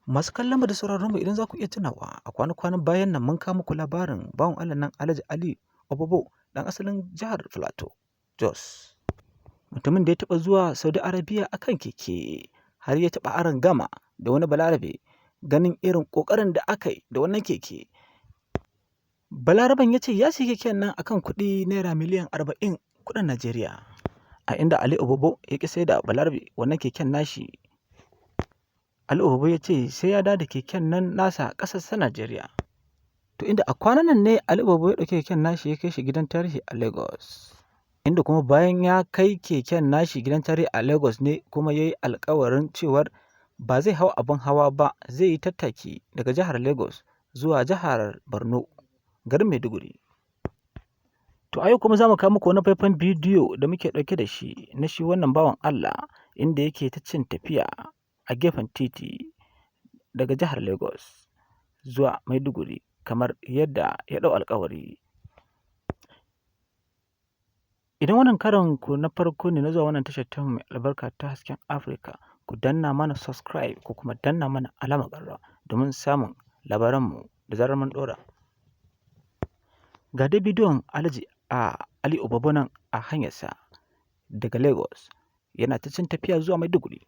Masu kallon mu da sauraron mu, idan za ku iya tunawa, a kwana-kwanan bayan nan mun kawo muku labarin bawan Allah nan Alhaji Ali Obobo, ɗan asalin jihar Filato, Jos. Mutumin da ya taɓa zuwa Saudi Arabia a kan keke har ya taɓa arangama da wani Balarabe, ganin irin ƙoƙarin da aka yi da wannan keke. Balaraben ya ce ya sayi keken nan akan kuɗi naira miliyan 40 kuɗin Najeriya. A inda Ali Obobo ya ƙi saida Balarabe wannan keken nashi. Ali Obobo ya ce sai ya dawo da keken nan nasa ƙasarsa Najeriya. To, inda a kwanan nan ne Ali Obobo ya ɗauki keken nashi ya kai shi gidan tarihi a Lagos. Inda kuma bayan ya kai keken nashi gidan tarihi a Lagos ne kuma ya yi alkawarin cewar ba zai hau abin hawa ba, zai yi tattaki daga jihar Lagos zuwa jihar Borno, garin Maiduguri. To, a yau kuma za mu kawo muku wani faifan bidiyo da muke ɗauke da shi na shi wannan bawan Allah, inda yake ta cin tafiya a gefen titi daga jihar Lagos zuwa Maiduguri kamar yadda ya ɗau alkawari. Idan wannan karon ku na farko ne na zuwa wannan tashar tamu mai albarka ta Hasken Afirka, ku danna mana subscribe ko kuma danna mana alamar ƙararrawa domin samun labaranmu da zarar mun ɗora. Ga dai bidiyon Alhaji a Ali Obobo nan a hanyarsa daga Lagos yana ta cin tafiya zuwa Maiduguri.